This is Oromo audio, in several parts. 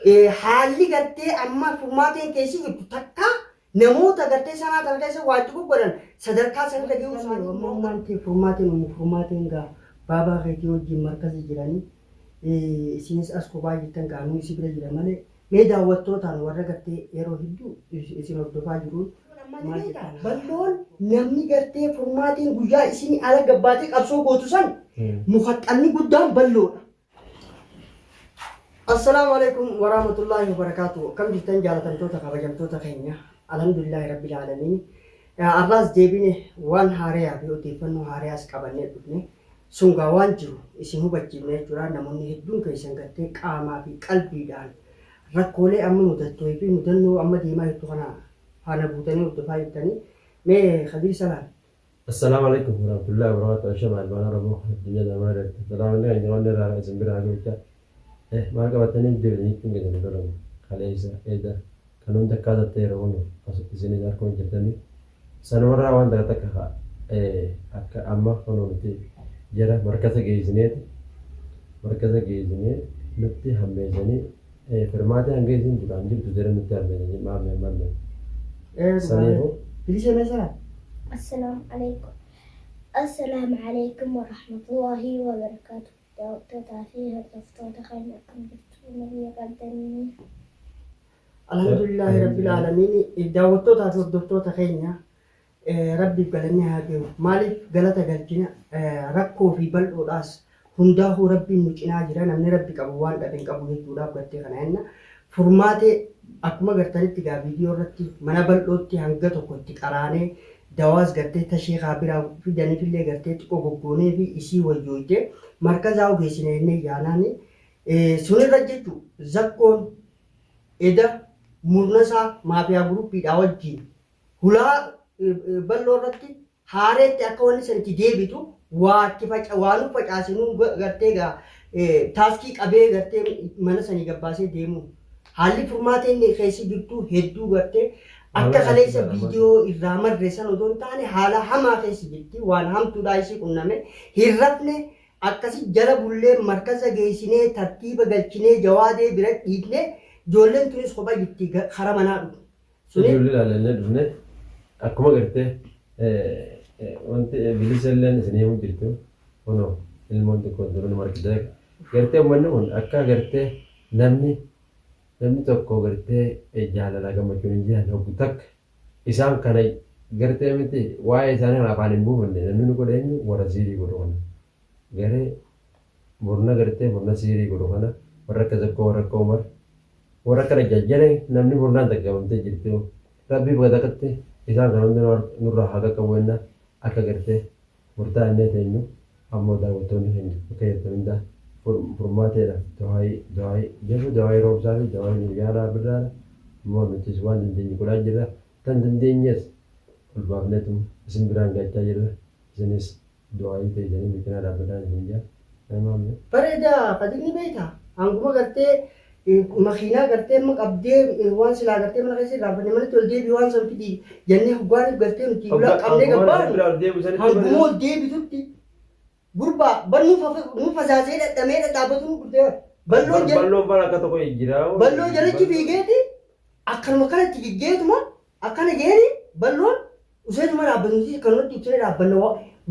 Haalli gartee amma furmaateen keessi jirtu takka namoota gartee sanaa tana keessa waa itti goggodhan sadarkaa sanirra gahuu isaanii immoo wanti furmaateen umu furmaateen gaa baabaa keetii wajjin markaza jiranii isinis as kophaa jirtan gaa nu isi bira jira malee mee daawwattootaan warra gartee yeroo hedduu isin hordofaa jiruun maal jettan? Balloon namni gartee furmaateen guyyaa isin ala gabbaatee qabsoo gootu san mukaxxanni guddaan balloodha. Assalaamu alaikum warahmatullaahi wabarakaatu. Akkam jirtan jaalatamtoota kabajamtoota keenya? Alhamdulillaahi rabbil aalamiin. Arraas deebine waan haarayaa fi odeeffannoo haarayaas qabannee dhufne. Sungaa waan jiru isin hubachiifne jechuudha. Namoonni hedduun keessan gartee qaamaa fi qalbiidhaan rakkoolee amma mudattoo fi mudannoo amma deemaa jirtu kana faana buutanii hordofaa jirtanii. Mee Kadiir Salaam. Assalaamu alaikum warahmatullahi wabarakatuh. Ashama ilmaan Oromoo addunyaa lamaa irratti salaamni keenya waan irraa isin bira haa ga'u. Maal qabatanii deebitanii ittiin keessan lolamu kaleessa eda kan hunda akkaataa ta'e yeroo hunu isinis harkuma jirtanii sanumarraa waan takka takka akka amma kunoo nuti jara markaza geessineeti markaza geessinee nutti hammeessanii firmaatii hanga isin duraan jirtu jara nutti hammeessanii maammee maammee saniifuu. Bilisa mee Salaam. Assalaamu alaikum. Assalaamu alaikum warahmatullahi wabarakaatu. Daawwattootaa fi hordoftoota keenya, akkam jirtu? Nagaya qabdanii? Alhamdulillaahi rabbil aalamiin. Daawwattootaa fi hordoftoota keenya, rabbiif galanni haa gahu. Maaliif galata galchina? Rakkoo fi bal'oodhaas hundaafuu rabbiin nu cinaa jira. Namni rabbi qabu waan dhabe hin qabu jechuudhaaf gartee kana jenna. Furmaatee akkuma gartanitti gaa viidiyoo irratti mana bal'ootti hanga tokko itti qaraanee dawaas gartee tashee kaa biraa fidaniifillee gartee xiqqoo goggoonee fi isii wayyooyte markazaa ogeessine jennee yaanaani. Sunirra jechu zakkoon eda murnasaa maafiyaa guruppiidhaa wajjiin hulaa bal'oo irratti haareetti akka wanni san itti deebitu waa itti faca waa nu facaase nu gartee gaa taaskii qabee gartee mana sanii gabbaasee deemuu haalli furmaata inni keessa jirtu hedduu gartee akka kaleessa viidiyoo irraa marre san odoo hin taane haala hamaa keessa jirti. Waan hamtuudhaa isii qunname hin rafne. Akkasi jala bullee markaza geessinee tartiiba galchinee jawaadee bira dhiifne. Ijoolleen tunis kopha jirti kara manaa dhufu. Suni ijoollee ilaalannee dhufne. Akkuma gartee wanti bilisa illeen isin himuu jirtu kunoo ilmoon xiqqoon tun nu markite. Gartee uummanni kun akka gartee namni tokko gartee jaalalaa gammachuun hin jiran hoggu takka isaan kana gartee miti waa'ee isaanii kana afaan hin buufanne. Namni nu godhe eenyu? Warra siirii godhu kana, garee murna gartee murna siirii godhu kana, warra akka Zakkoo, warra akka Umar, warra akkana jajjare. Namni murnaan takka qabamtee jirti. Rabbii bakka takkatti isaan kan hundi nurraa haa qaqqabu jenna. Akka gartee murtaa innee teenyu ammoo daawwattoonni keenya bakka jirtan hundaa furmaateedhaaf du'aayii du'aayii jabu du'aayii roobsaa fi du'aayii nu yaalaa birraadha. Ammoo nutis waan dandeenye godhaa jirra, tan dandeenyes ol baafneetuma isin biraan gachaa jirra. Isinis du'aayii teessanii nu cinaa dhaabbadhaa isin jaa. Bareeda Kadir, ni beekta, hanguma gartee makiinaa gartee amma qabdee waan silaa gartee mana keessa irraanfanne manatti ol deebi waan san fidi jennee hoggaaniif gartee nuti ulaa qabnee gabbaanu hanguma ol deebitutti gurbaa bar nu fasaasee dhadhamee dhadhaabbatu nu dhuftee balloon jala Balloon bara akka tokko jira. Balloo jalachi fiigeeti akkanuma kanatti jiggeetuma akkana jeeni balloon useetuma dhaabbannu nuti akkanumatti ibsinee dhaabbanna.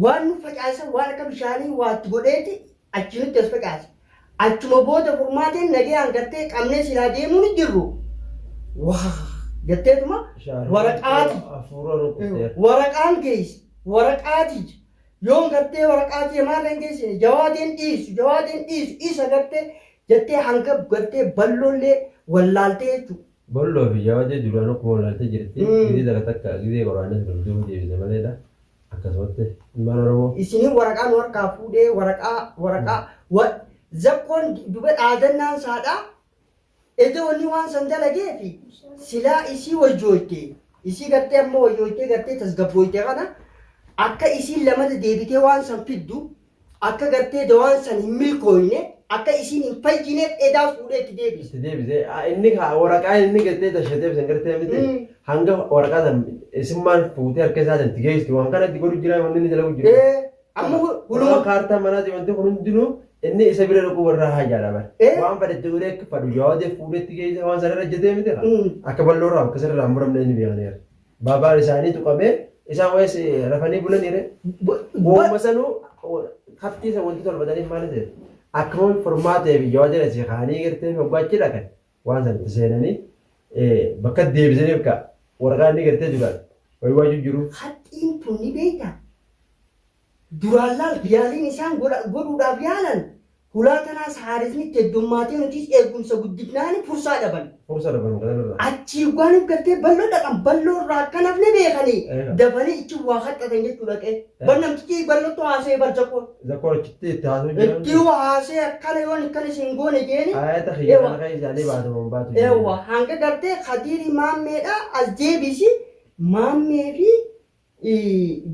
Waan nu facaasan waan akka bishaanii waa itti godheeti achi nutti as facaase. Achuma booda furmaateen nagayaan gartee qabnee silaa deemuu ni jirru. Waa jetteetuma waraqaati. Hafuura rukuteera. Waraqaan geesse waraqaati. Yoon gartee waraqaatii maal hin geessine, jawaadeen dhiisu, jawaadeen dhiisu isa gartee jettee hanga gartee balloollee wallaaltee jechuudha. Balloo fi jawaadee duraan akkuma wallaaltee jirti. Gizee takka takka gizee qoraanis dudduuba deebise maleedha. Akkasumatti ilmaan Oromoo. Isinin waraqaa nu harkaa fuudhee waraqaa waraqaa zakkoon duba dhaadannaan saadhaa edoo inni waan san dalagee fi silaa isii wayyoyte isii gartee amma wayyoytee gartee tasgabbooyte kana akka isiin lamata deebitee waan san fiddu akka gartee dawaan san hin milkooyne, akka isiin hin fayyineef edaa fuudhee itti deebise. Itti deebise. Inni waraqaa inni gartee tashatee san gartee miti hanga waraqaa san isimmaan fuutee harka isaa itti geessitu waan kana itti godhu jira, wanni inni dalagu jiru. Amma huluma kaartaa manaati wanti kun hundinuu Inni isa bira dhaquu warra hajaadha bara. Eh? Waan fedhetti godhee akka fadhu jawaadee fuudhetti geessa waan sanarra hojjetee miti haa. Akka bal'oo irraa akka sanarraa hin muramne inni beekaniira. Baabaan isaanii tuqamee isaan wayis rafanii bulaniire. Wooma sanuu kaftii isa wanti tolfataniif maal ta'e akkuma furmaatee fi jawaadee asii kaanii gartee hoggaachi dhaqan waan sanatti seenanii bakka deebisaniif ka waraqaa inni gartee duraan wayii jiru. Haxiin tun ni beektaa? Duraan laal yaaliin isaan godhuudhaaf yaalan hulaa tanaas haarisni itti heddummaatee nutis eegumsa guddifnaani fursaa dhaban. Fursa dhaban kanarraa. Achii waan gartee balloo dhaqan balloo irraa akka nafne beekanii dafanii ichi waa haxxatan jechuu dhaqee. Bar namtichi ballottu haasa'ee bar zakkoon. Zakkoon achitti itti haasa'u jiran. Itti haasa'ee akkana yoon akkana isin goone jeeni. Ayata xiyya kana keessa isaanii baatu moo hin baatu. Eewwa hanga gartee Kadiiri maammeedha as deebisi maammee fi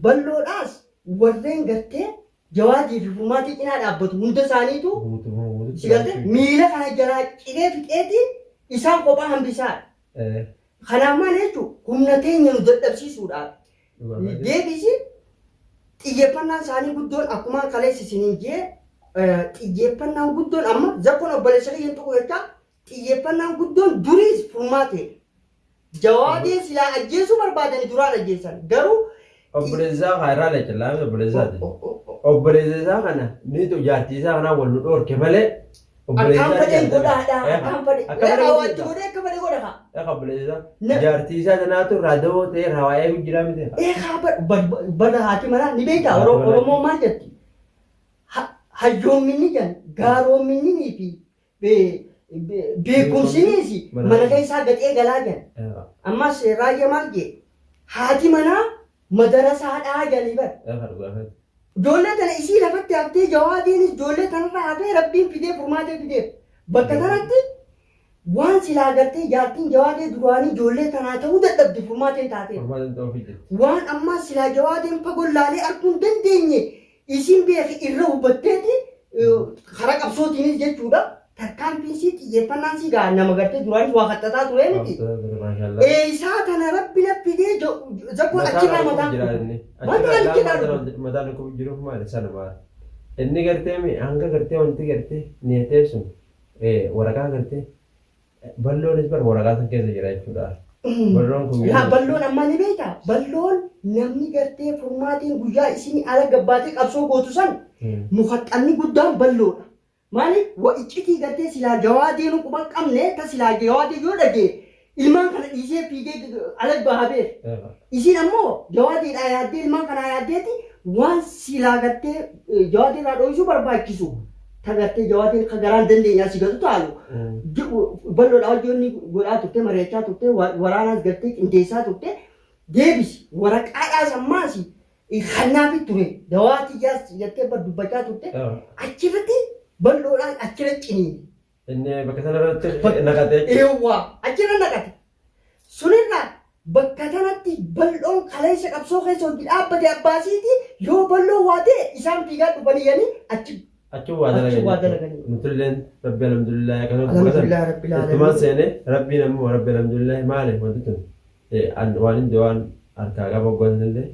balloodhaas warreen gartee Jawaadii fi Furmaatii cinaa dhaabbatu hunda isaaniitu si gartee miila kana jalaa ciree fixeetiin isaan kophaa hambisaadha. Kanaaf maal jechuun humna teenya nu dadhabsiisuudhaaf. Deebisi xiyyeeffannaan isaanii guddoon akkuma kaleessa isiniin jee xiyyeeffannaan guddoon amma zakkoon obboleessa kiyya hin tuqu jechaa xiyyeeffannaan guddoon duriis furmaateedha. Jawaadee silaa ajjeesuu barbaadani duraan ajjeesan. Garuu Obboleessa isaa kana irraa lecha laamsa obboleessa isaati. Obboleessa isaa kana niitu jaartii isaa kanaa wal nu dhoorke malee obboleessa akkaan isaa fedhen jaallatame. godhaadha. Akkaan fedhe. Akka fedhe Egaa godhu waatti godhee akka fedhe godha kaa. Egaa obboleessa isaa jaartii isaa tanaatu irraa dawoo ta'ee irraa waa eegu jira miti. Eegaa bada haati manaa ni beektaa Haati manaa. Oromoo maal jetti? Hayyoomminni jedhan gaaroominni fi beekumsiniis mana keessaa gaxee galaa jedhan. Ammas raayyaa maal jee haati manaa madarasaadhaa jedhanii bara. Ijoollee tana isii lafatti haftee jawaadiinis ijoollee tanarra hafee rabbiin fidee furmaatee fideef. Bakka tanatti waan silaa gartee jaartiin jawaadee duraanii ijoollee tanaa ta'uu dadhabde furmaateen taateef. Waan ammaa silaa jawaadeen fagoo laalee arguu hin dandeenye isin beeki irra hubatteeti karaa qabsootiinis jechuudha. Tarkaanfiin sii xiyyeeffannaan sii gaa nama gartee duraanis waa qaxxataa turee miti. Eessaa tana rabbi na fidee zakkoon achirraa mataan dhufu. Mataan achirraa dhufu. Mataan dhukkub jiruuf maali sana maali. Inni gartee mi hanga gartee wanti gartee niyateef sun waraqaa gartee Balloonis bar waraqaa san keessa jira jechuudha. Balloon kun Laa balloon ammaa ni beektaa? Balloon namni gartee furmaatiin guyyaa isin ala gabbaatee qabsoo gootu san mukaxxanni guddaan balloodha. Maali wa iccitii gartee silaa jawaadee nu quban qabne ta silaa jawaadee yoo dhagee ilmaan kana dhiisee fiigee ala bahaa beeka. Isiin ammoo jawaadeedhaa yaaddee ilmaan kanaa yaaddeeti waan silaa gartee jawaadee irraa dho'isuu barbaachisu ta gartee jawaadeen ka garaan dandeenyaa si gatu taalu balloodhaa wajjin inni godhaa turte mari'achaa turte waraanaas gartee qindeessaa turte deebisi waraqaadhaas ammaas kannaafi ture dawaa tiyyaas jettee bar dubbachaa turte achirratti balloodhaan achirra ciniine. Inni bakka sana irratti naqatee jechuudha. Eewwa achirra naqate. Sunirraa bakka tanatti bal'oon kaleessa qabsoo keessa hojii dhaabbate abbaasiiti yoo bal'oon waa ta'e isaan fiigaa dhufanii yani achi Achi waa Achi waa dalagan. dalaganii. Nutilleen rabbi alhamdulillah akkasumas Alhamdulillah rabbil aalamiin. Ittumaan seene rabbiin ammoo rabbi alhamdulillah maali wanti tun waan inni waan harkaa qaba hogganillee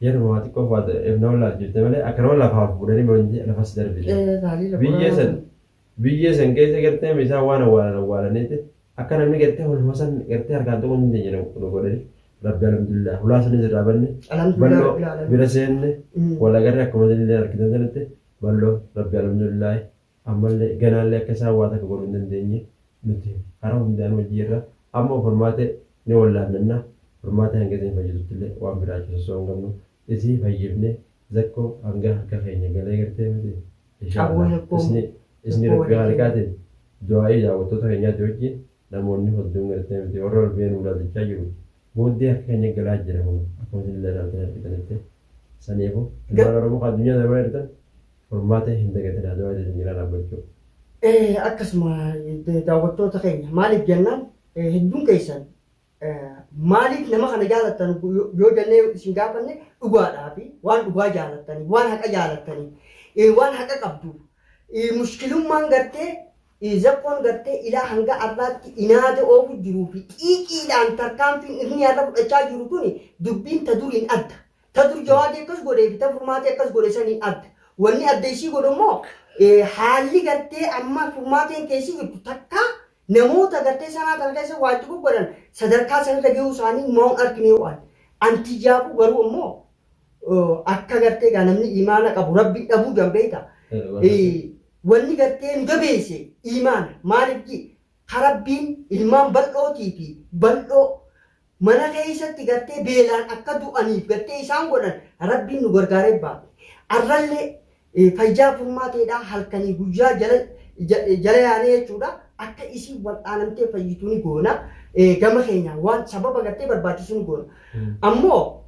yeruma waa xiqqoof waa ifna wallaalchifte malee akkanuma lafaa fuudhanii wanti lafas darbite. Biyyee san Biyyee san keessa gartee isaan waan awwaalan awwaalaniiti akka namni gartee huluma san gartee harkaan tuquu hin dandeenye nu godhani. Rabbi alhamdulillah hulaa sanis irraa banne Alhamdulillah bal'oo rabbil aalamiin. bira seenne wal agarre akkuma isinillee argitan sanatti bal'oo rabbi alhamdulillah ammallee ganaallee akka isaan waa takka godhuu hin dandeenye nuti karaa hundaan hojii irra amma furmaate ni wallaannanna furmaate hanga isin fayyisutti waan biraa osoo hin qabnu isii fayyifne zakkoo hanga harka keenya galee gartee miti Aboo Inshallah zakkoo isni isni zakkoo rabbi waliin haaliqaatiin du'aa'ii daawwattoota keenyaati wajjin namoonni hedduun gartee miti warra ol biyya nu ilaalchaa jiru booddee harka keenya galaa jira kun akkuma isin illee ilaaltan argitanitti saniifu ilmaan Oromoo kan addunyaa kana bira jirtan furmaata hin dagatinaa du'aa isin jira dhaabbachuu. Akkasuma daawwattoota keenya maaliif jennaan hedduun keessan Maaliif nama kana jaalattan yoo jennee isin gaafanne dhugaadhaafi waan dhugaa jaalattanii waan haqa jaalattanii waan haqa qabdu mushkilummaan gartee zakkoon gartee ilaa hanga arraatti inaada oofu jiruu fi xiiqiidhaan tarkaanfiin inni har'a fudhachaa jiru tuni dubbiin ta duriin adda. Ta dur jawaadii akkas godhee fi ta furmaatee akkas godhe saniin adda. Wanni adda isii godhu immoo Haalli gartee amma furmaateen keessi jirtu takka namoota gartee sanaa tana keessa waa itti goggodhan sadarkaa sanirra gahuu isaanii maa'uun arginee waan. Antiyyaafuu garuu immoo akka gartee gaa namni imaana qabu rabbi dhabuu danbeeta. Wanni gartee nu jabeesse imaana maaliif ji ka rabbiin ilmaan bal'ootii fi bal'oo mana keessatti gartee beelaan akka du'aniif gartee isaan godhan rabbiin nu gargaaree baate. Arrallee fayyaa furmaateedhaa halkanii guyyaa jala jala yaanee jechuudha akka isiin wal'aanamtee fayyitu ni goona. Gama keenya waan sababa gartee barbaachisu ni goona. Ammoo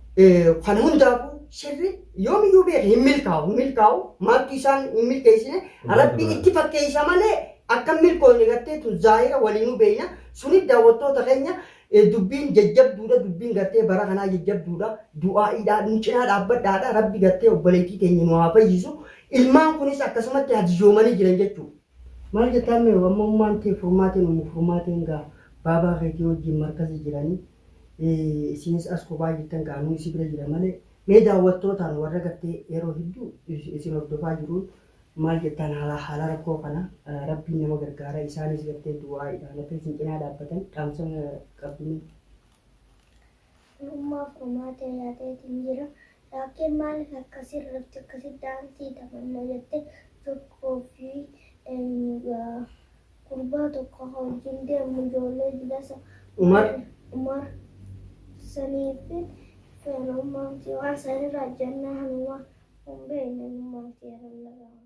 kana hundaafuu sirri yoomiyyuu beeke hin milkaa'u hin milkaa'u maaltu isaan hin milkeessine rabbiin itti fakkeessa malee akka hin milkoofne gartee tun zaahira waliinuu beekna. Sunif daawwattoota keenya dubbiin jajjabduudha dubbiin gartee bara kanaa jajjabduudha du'aa'iidhaa nu cinaa dhaabbadhaadha rabbi gartee obboleettii teenya nu haa fayyisu ilmaan kunis akkasumatti hadiyoomanii jiran jechuudha. Maal jettaan mee amma ummaan tee furmaateen ummu furmaateen gaa baabaa keetii wajjin markaza jiranii isinis as kophaa jirtan gaa nuu isi bira jira malee mee daawwattootaan warra gartee yeroo hedduu isin hordofaa jiruun maal jettaan haala haala rakkoo kana rabbiin nama gargaara isaanis gartee du'aa'iidhaan akka isin cinaa dhaabbatan dhaamsa qabdu mee. Ummaa furmaatee yaadeetiin jira. Laakiin maaliif akkasii irratti akkasii daansii taphanna jette tokkoo fi gurbaa tokko wajjin deemu ijoollee jilasa Umar. Umar saniifin feena ummaamti waan sanirraa jennaa hanuma hin beekne ummaamti yeroo lama.